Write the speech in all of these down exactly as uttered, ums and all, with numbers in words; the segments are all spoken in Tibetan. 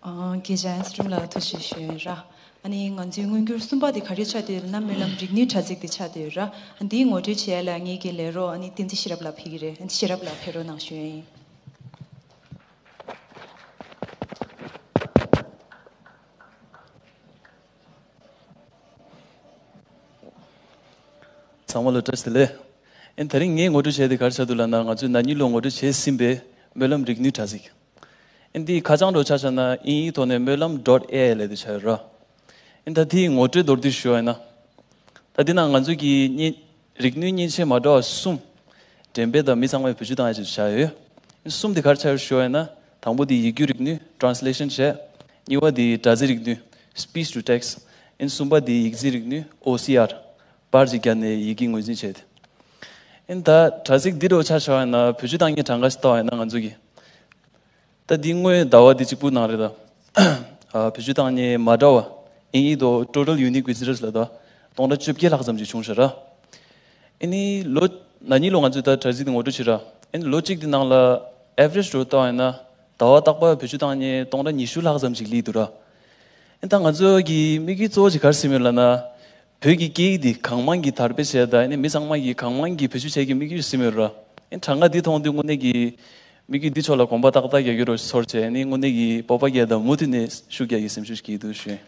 ཨང་། དགེ་བཤེས་ཨན་སི་ཀྲིམ་ལགས་ཐུགས་རྗེ་ཆེ་ཞུ་ཡོད་ར། ཨ་ནི་ང་ཚོའི་མངོན་གྱུར་གསུམ་པ་དེ་ག་རེ་ཆགས་བསྡད་ཡོད་ལབ་ན། སྨོན་ལམ་རིག་ནུས་དྲ་ཚིགས་དེ་ཆགས་བསྡད་ཡོད་ར། ཨ་ནི་དེའི་ངོ་སྤྲོད་བྱེད་ཡ་ལ་ངེད་ཀྱི་ལས་རོགས་ཨ་ནི་བསྟན་འཛིན་ཤེས་རབ་ལགས་ཕེབས་ཀྱི་རེད། ཨ་ནི་ཤེས་རབ་ལགས་ཕེབས་རོགས་གནང་ཞུ་ཡ་ཡིན། ཚང་མ་ལ་བཀྲ་ཤིས་བདེ་ལེགས། ཨེ་ད་རིང་ངས་ངོ་སྤྲོད་བྱས་ཏེ་ག་རེ་ཆགས་འདུག་ལབ་ན། ང་ཚོས་ན་ནིང་ལོ་ངོ་སྤྲོད་བྱས་ཟིན་པའི་སྨོན་ལམ་རིག་ནུས་དྲ་ཚིགས། ཨེ་འདི་ཁ་བྱང་འདྲ་ཆ་བཞག་ན་དབྱིན་ཡིག་ཐོག་ནས་སྨོན་ལམ་dot A I ལབ་དེ་ཆགས་ཡོད་ར། ཨེ་ད་དེའི་ངོ་སྤྲོད་མདོར་བསྡུས་ཞུ་བ་ཡིན་ན། ད་འདི་ན་ང་ཚོས་ཀྱི་བརྙན་རིག་ནུས་མཉེན་ཆས་མ་འདྲ་བ་གསུམ། འགྲེམས་སྤེལ་དང་མི་ཚང་མས་བེད་སྤྱོད་བཏང་ཡ་ཞིག་བྱ་ཡོད། གསུམ་དེ་ག་རེ་ཆགས་ཡོད་ཞུ་བ་ཡིན་ན། དང་པོ་དེ་ཡིག་སྒྱུར་རིག་ནུས་translation བྱས། གཉིས་པ་དེ་སྒྲ་འཛིན་རིག་ནུས་speech to text། ཨིན་གསུམ་པ་དེ་ཡིག་འཛིན་རིག་ནུས་O C R། པར་ཅིག་བརྒྱབ་ནས་ཡི་གེ་ངོས་འཛིན་བྱས་ཏེ། ཨིན་ད་དྲ་ཚིགས་འདི་འདྲ་ཆ་བཞག་པ་ཡིན་ན་བེད་སྤྱོད་བཏང་མཁན་གྲངས་ཀ་ཞིག་བལྟ་བ་ཡིན་ན་ང་ཚོ་གི། ད་འདི་སྔོན་ཟླ་བ་འདི་གཅིག་པུ་ནང་རེད་ད། ཨ་བེད་སྤྱོད་བཏང་མཁན་མ་འདྲ་བ། ཨིན་ཡིག་ཐོག་total unique visitors ལབ་ད། སྟོང་ཕྲག་བཅོ་བརྒྱད་ལྷག་ཙམ་ཅིག་བྱུང་ཤག་ར། ཨ་ནི་ལོ་ན་ནིང་ལོ་ང་ཚོས་ད་དྲ་ཚིགས་འདི་ངོ་སྤྲོད་བྱས་ར། ཨ་ནི་ལོ་གཅིག་འདི་ནང་ལ་average འགྲོ་བལྟ་བ་ཡིན་ན། ཟླ་བ་རྟག་པར་བེད་སྤྱོད་བཏང་མཁན་སྟོང་ཕྲག་ཉི་ཤུ་ལྷག་ཙམ་ཅིག་སླེབས་འདུག་ར། ཨ་ནི་ད་ང་ཚོ་གི་དམིགས་ཡུལ་གཙོ་བོ་ཅིག་ག་རེ་ཟིན་མོད་ལབ་ན། བོད་ཀྱི་སྐད་ཡིག་འདི་གང་མང་གིས་དར་སྤེལ་བྱས་དང་ཨ་ནི་མི་ཚང་མ་གིས་གང་མང་གིས་བེད་སྤྱོད་བྱེད་ཀྱི་དམིགས་ཡུལ་ཟིན་མོད་ར། ཨ་ནི་གྲངས་ཀ་འདི་མཐོང་དུས་དངོས་གནས་ཀྱི་དམིགས་ཡུལ་འདི་ཕྱོགས་ལ་གོམ་པ་ཏག་ཏག་རྒྱག་རྒྱུ་རུ་ཚོར་བྱས། ཨ་ནི་དངོས་གནས་ཀྱི་སྤོབས་པ་སྐྱེས་དང་མུ་མཐུད་ནས་ཤུགས་རྒྱག་གི་སེམས་ཤུགས་སྐྱེས་འདུག་ཞུ།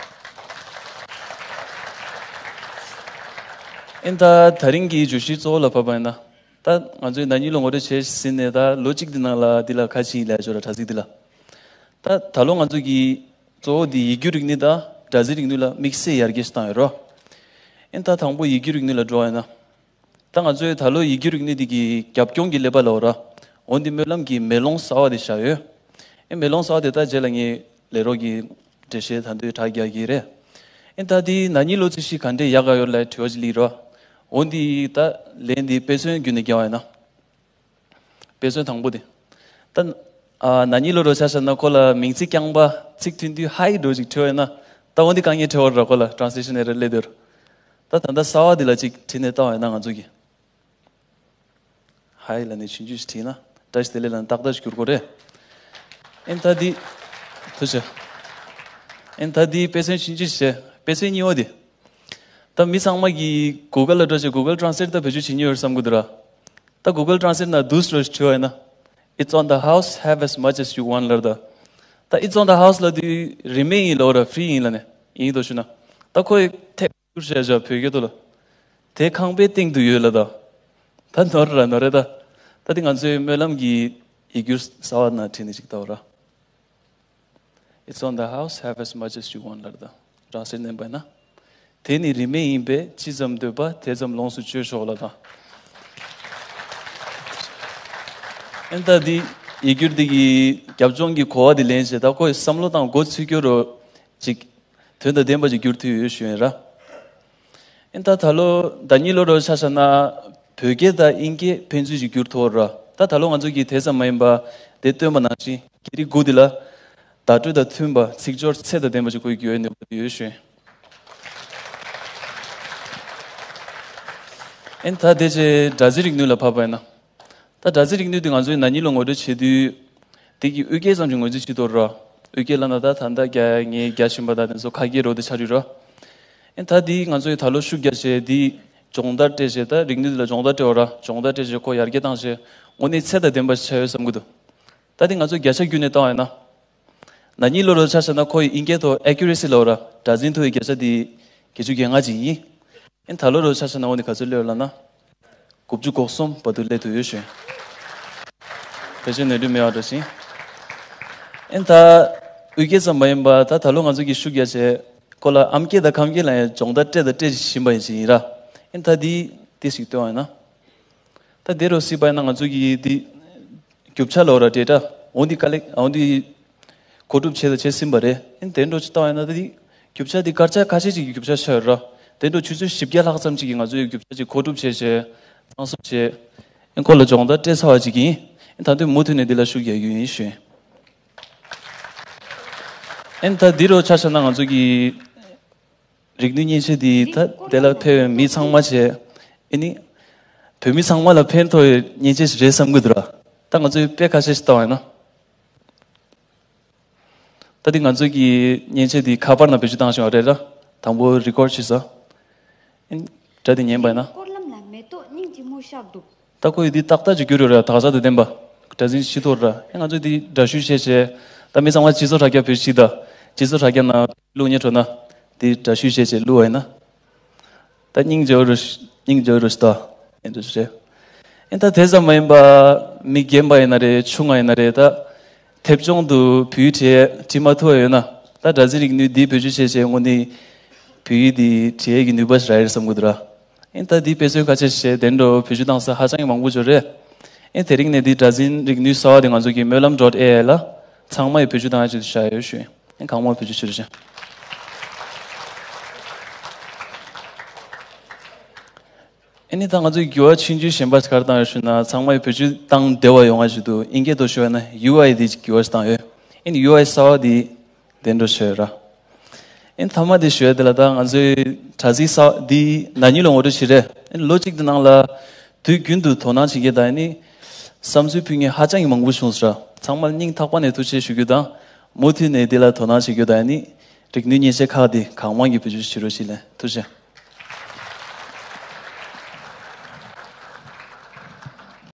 ཨ་ནི་ད་ད་རིང་གི་བརྗོད་གཞི་གཙོ་བོ་ལ་བབས་པ་ཡིན་ན། ད་ང་ཚོས་ན་ནིང་ལོ་ངོ་སྤྲོད་བྱས་ཟིན་ནས་ད་ལོ་གཅིག་གི་ནང་ལ་འདི་ལ་ག་རེ་བྱས་ཡིན་ལབ་ཡ་ཅིག་ཡོད་ར། དྲ་ཚིགས་འདི་ལ། ད་ད་ལོ་ང་ཚོ་གི་གཙོ་བོ་འདི་ཡིག་སྒྱུར་རིག་ནུས་དང་སྒྲ་འཛིན་རིག་ནུས་ལ་དམིགས་བསལ་ཡར་རྒྱས་ཤིག་བཏང་ཡོད་རོ། ཨེ་ད་དང་པོ་ཡིག་སྒྱུར་རིག་ནུས་ལ་འགྲོ་བ་ཡིན་ན། ད་ང་ཚོས་ད་ལོ་ཡིག་སྒྱུར་རིག་ནུས་འདི་གི་རྒྱབ་ལྗོངས་ཀྱི་ཀླད་པ་ལབ་ར། འོ་འདི་སྨོན་ལམ་གྱི་མེ་ལོང་གསར་བ་དེ་བཞག་ཡོད། ཨེ་མེ་ལོང་གསར་བ་དེ་ད་རྗེས་ལ་ངས་ལས་རོགས་ཀྱི་འགྲེལ་བཤད་ད་དུང་ཡང་ཁ་རྒྱག་གི་རེད། ཨེ་ད་འདི་ན་ནིང་ལོ་རྩིས་གཞི་ག་འདྲས་ཡག་ག་ཡོད་ལབ་དྲི་བ་ཅིག་སླེབས་རོ། འོ་འདི་ད་ལན་འདི་དཔེ་མཚོན་བརྒྱུད་ནས་རྒྱག་པ་ཡིན་ན། དཔེ་མཚོན་དང་པོ་དེ། ད་ཨ་ན་ནིང་ལོ་འདྲ་ཆ་བཞག་ན་ཁོ་ལ་མིང་ཚིག་རྐྱང་པ་ཚིག་མཐུན་དུས་ཧའི་འདྲ་ཅིག་བྲིས་པ་ཡིན་ན། ད་འོ་འདི་དཀའ་ངལ་འཕྲད་པ་རེད་ར། ཁོ་ལ་translation error སླེབས་འདུག་ར། ད་ད་ལྟ་གསར་བ་འདི་ལ་ཅིག་བྲིས་ནས་བལྟ་བ་ཡིན་ན། ང་ཚོ་གིས་ཧའི་ལབ་ནས་ཆུང་ཆུང་ཞིག་བྲིས་ན། བཀྲ་ཤིས་བདེ་ལེགས་ལབ་ནས་ཏག་ཏག་ཞིག་འགྱུར་དགོས་རེད། ཨེ་ད་འདི། ཐུགས་རྗེ་ཆེ། ཨེ་ད་འདི་དཔེ་མཚོན་ཆུང་ཆུང་ཞིག་བྱས། དཔེ་མཚོན་གཉིས་པ་འདི། ད་མི་ཚང་མ་གིས་Google ལ་འགྲོ་བྱས་Google Translate ད་བེད་སྤྱོད་བྱེད་མྱོང་ཡོད་བསམ་གྱི་འདུག་ར། ད་Google Translate ནང་འདུག་སེ་འགྲོ་བྱས་བྲིས་པ་ཡིན་ན། It's on the house, have as much as you want ལབ་རེད་ད། ད་It's on the house ལབ་དུས་རིན་མེད་ཡིན་ལབ་ར། ཕི་རི་ཡིན་ལབ་ནས་ཡིན་འདུག་ཞུས་ན། ད་ཁོས་ཐེབས་བསྒྱུར་བྱས་བཞག་བོད་སྐད་ཐོག་ལ། དེ་ཁང་པའི་སྟེང་དུ་ཡོད་ལབ་ད། ད་ནོར་ར་ནོར་རེད་ད། ད་དེ་ང་ཚོའི་སྨོན་ལམ་གྱི་ཡིག་སྒྱུར་གསར་བ་ནང་བྲིས་ནས་ཅིག་བལྟ་བ་ར། It's on the house, have as much as you want ལབ་ད། Translate ནས་བལྟས་ན། དེ་ནི་རིན་མེད་ཡིན་པས་ཅི་ཙམ་འདོད་པ་དེ་ཙམ་ལོངས་སུ་སྤྱོད་ཤོག་ལབ་ད། ཨེ་ད་འདི་ཡིག་སྒྱུར་འདི་གི་རྒྱབ་ལྗོངས་ཀྱི་གོ་བ་འདི་ལེན་བྱས། ད་ཁོས་བསམ་བློ་བཏང་མགོ་ཚོས་སྐྱོ་རུ་ཅིག་དོན་དང་ལྡན་པ་ཅིག་བསྒྱུར་ཐུབ་ཡོད་ཞུ་ཡིན་ར། ཨེ་ད་ད་ལོ་ད་ནིང་ལོ་འདྲ་ཆ་བཞག་ན་བོད་སྐད་དང་དབྱིན་སྐད་ཕན་ཚུན་ཅིག་བསྒྱུར་ཐུབ་ར། ད་ད་ལོ་ང་ཚོ་གིས་དེ་ཙམ་མ་ཡིན་པ་དེ་སྟོན་པ་ནང་བཞིན་སྐད་རིགས་དགུ་འདི་ལ་བརྡ་སྤྲོད་དང་མཐུན་པ་ཚིག་སྦྱོར་ཚད་དང་ལྡན་པ་ཅིག་དགོས་ཀྱི་ཡོད་ནུས་པ་ཡོད་ཞུ་ཡིན། ཨེ་ད་དེ་རྗེས་སྒྲ་འཛིན་རིག་ནུས་ལ་བབས་པ་ཡིན་ན། ད་སྒྲ་འཛིན་རིག་ནུས་དེ་ང་ཚོས་ན་ནིང་ལོ་ངོ་སྤྲོད་བྱེད་དུས། དེ་གི་དབུས་སྐད་ཙམ་ཞིག་ངོས་འཛིན་བྱེད་དོ་ར། དབུས་སྐད་ལབ་ན་ད་ད་ལྟ་རྒྱ་ངས་རྒྱ་ཤེས་པ་དང་དེ་ཚོ་ཁ་སྐད་རོ་དེ་ཆགས་རེད་ར། ཨེ་ད་དེ་ང་ཚོས་ད་ལོ་ཤུགས་རྒྱག་བྱས་དེ་སྦྱོང་བརྡར་སྤྲད་བྱས། ད་རིག་ནུས་དེ་ལ་སྦྱོང་བརྡར་སྤྲད་པ་ར། སྦྱོང་བརྡར་སྤྲད་བྱས་ཁོ་ཡར་རྒྱས་བཏང་བྱས་དངོས་གནས་ཚད་དང་ལྡན་པ་ཞིག་ཆགས་ཡོད་བསམ་གྱི་འདུག་ད་དེ་ང་ཚོས་བརྒྱ་ཆ་བརྒྱུད་ནས་བཏང་བ་ཡིན་ན། ན་ནིང་ལོ་རོ་ཆ་བཞག་ན་ཁོ་ཡི་དབྱིན་སྐད་ཐོག་ཨེ་ཀུ་རེ་སི་ལབ་ར། སྒྲ་འཛིན་ཐོག་གི་བརྒྱ་ཆ་དེ་བརྒྱད་ཅུ་གྱ་ལྔ་ཅིག་ཡིན། ཨེ་ད་ལོ་རོ་ཆ་བཞག་ན་འོ་ནི་ག་ཚོད་སླེབས་ལབ་ན། དགུ་བཅུ་གོ་གསུམ་བར་དུ་སླེབས་ཐུབ་ཡོད་ཞུ། བེད་སྤྱོད་ནོར་འཁྲུལ་མེད་པ་འགྲོ་ཞིང་། ཨེ་ད་དབུས་སྐད་ཙམ་མ་ཡིན་པ་ད་ད་ལོ་ང་ཚོ་གིས་ཤུགས་རྒྱག་བྱས་ཁོ་ལ་ཨམ་སྐད་དང་ཁམས་སྐད་ལ་ཡང་སྦྱོང་བརྡར་སྤྲད་དང་སྤྲད་བཞིན་པ་ཡིན་ཞིག་ཡིན་ར། ཨེ་ད་དེ་དེ་ཞིག་སྟོན་པ་ཡིན་ན། ད་དེ་རུ་སྲིད་པ་ཡིན་ན་ང་ཚོ་གིས་དེ་རྒྱུ་ཆ་ལོ་ར་ཌེ་ཊ་འོ་འདི་ཀ་ལེག་འོ་འདི་མཁོ་སྒྲུབ་བྱས་དང་བྱས་ཟིན་པ་རེད། ཨེ་དེ་འདྲ་ཅིག་བཏང་ཡིན་ན་ད་དེ་རྒྱུ་ཆ་དེ་སྐར་ཆ་ཁ་ཤས་ཅིག་གི་རྒྱུ་ཆ་ཆགས་ཡོད་ར། དེ་འདྲ་ཆུ་ཚོད་བཞི་བརྒྱ་ལྷག་ཙམ་ཅིག་གིས་ང་ཚོའི་རྒྱུ་ཆ་ཅིག་མཁོ་སྒྲུབ་བྱས་བྱས་གཙང་བཟོ་བྱས། ཨེ་ཁོ་ལ་སྦྱོང་བརྡར་སྤྲད་ཚར་བ་ཅིག་ཡིན། ཨེ་ད་དུང་མུ་མཐུད་ནས་འདི་ལ་ཤུགས་རྒྱག་རྒྱུ་ཡིན་ཞུ། ཨེ་ད་འདི་རུ་ཆ་བཞག་ན་ང་ཚོ་གི་རིག་ནུས་མཉེན་ཆས་འདི་ད་དེ་ལ་ཕན་པའི་མི་ཚང་མ་བྱས། ཨེ་ནི་བོད་མི་ཚང་མ་ལ་ཕན་ཐོགས་པའི་མཉེན་ཆས་ཞིག་རེད་བསམ་གྱི་འདུག་ར། ད་ང་ཚོས་དཔེ་ཁ་ཤས་ཤིག་བལྟ་བ་ཡིན་ན། ད་འདི་ང་ཚོ་གི་མཉེན་ཆས་འདི་ཁ་པར་ནང་བེད་སྤྱོད་བཏང་བཞིན་པ་རེད་ར། དང་པོ་རི་ཀོར་བྱས་ས། ཨིན། སྒྲ་འདི་ཉན་པ་ཡིན་ན། སྐོར་ལམ་ལ་མེ་ཏོག་སྙིང་རྗེ་མོ་ཤར་འདུག་ད་ཁོ་ཡི་འདི་ཏག་ཏག་ཅིག་བསྒྱུར་ཡོད་ར། དག་ཆ་དང་ལྡན་པ། སྒྲ་འཛིན་ཤེས་ཐུབ་ར། ཨེ་ང་ཚོས་འདི་འདྲ་བཤུས་བྱས་བྱས། ད་མི་ཚང་མ་སྤྱི་ཚོགས་དྲ་རྒྱ་བེད་སྤྱོད་ད། སྤྱི་ཚོགས་དྲ་རྒྱ་ནང་བླུག་ཉེ་འགྲོ་ན། འདི་འདྲ་བཤུས་བྱས་བྱས་བླུག་པ་ཡིན་ན། ད་སྙིང་རྗེ་རུ་སྙིང་རྗེ་རུ་ཤི་ད། ཨེ་འདྲ་ཞིག་རེད། ཨེ་ད་དེ་ཙམ་མ་ཡིན་པ། མི་རྒན་པ་ཡིན་ན་རེད། ཆུང་བ་ཡིན་ན་རེད། ད་དེབ་ལྗོངས་དུ་བོད་ཡིག་བྲིས་བྲིས་མ་ཐུབ་པ་ཡོད་ན། ད་སྒྲ་འཛིན་རིག་ནུས་འདི་བེད་སྤྱོད་བྱས་བྱས་དངོས་གནས་བོད་ཡིག་འདི་བྲིས་ཡས་ཀྱི་ནུས་པ་ཞིག་རག་ཡས་རེད་བསམ་གྱི་འདུག་ར། ཨེ་ད་འདི་དཔེ་མཚོན་ཁ་ཤས་བྱས་དེ་འདྲ་བེད་སྤྱོད་བཏང་ས་ཧ་ཅང་གི་མང་པོ་ཅིག་ཡོད་རེད། ཨེ་དེ་རིང་ནས་འདི་སྒྲ་འཛིན་རིག་ནུས་གསར་བ་དེ་ང་ཚོ་གི་སྨོན་ལམ་ཌོཊ་ཨེ་ཨའི་ལ་ཚང་མས་བེད་སྤྱོད་བཏང་ཡ་ཆེད་དུ་བཞག་ཡོད་ཞུ། ཨེ་གང་མང་བེད་སྤྱོད་བྱེད་རོགས་བྱེད། ཨེ་ནི་ད་ང་ཚོས་འགྱུར་བ་ཆུང་ཆུང་གཞན་པ་ག་རེ་བཏང་ཡོད་ཞུ་ན། ཚང་མས་བེད་སྤྱོད་བཏང་བདེ་བ་ཡོང་བ་ཞིག་ཏུ་ཨིན་སྐད་དུ་ཞུ་བ་ན་ཡུ་ཨའི་དེ་འགྱུར་བ་ཞིག་བཏང་ཡོད། ཨེ་ནི་ཡུ་ཨའི་གསར་བ་དེ་དེ་འདྲ་བྱས་ཡོད་ར། ཨེ་ནི་མཐའ་མ་དེ་ཞུ་ཡ་དེ་ལ། ད་ང་ཚོའི་དྲ་ཚིགས་གསར་འདི་ན་ནིང་ལ་ངོ་སྤྲོད་བྱས་རེད། ཨེ་ནི་ལོ་གཅིག་དེ་ནང་ལ་དུས་རྒྱུན་དུ་དོ་སྣང་བྱེད་མཁན་དང་། ཨེ་ནི་བསམ་ཚུལ་ཕུལ་མཁན་ཧ་ཅང་གི་མང་པོ་བྱུང་སོང་ར། ཚང་མར་སྙིང་ཐག་པ་ནས་ཐུགས་རྗེ་ཆེ་ཞུ་རྒྱུ་དང་། མུ་མཐུད་ནས་འདི་ལ་དོ་སྣང་བྱེད་རྒྱུ་དང་། ཨེ་ནི་རིག་ནུས་མཉེན་ཆས་ཁག་འདི་གང་མང་གི་བེད་སྤྱོད་བྱེད་རོགས་ཞེས་ལན། ཐུགས་རྗེ་ཆེ།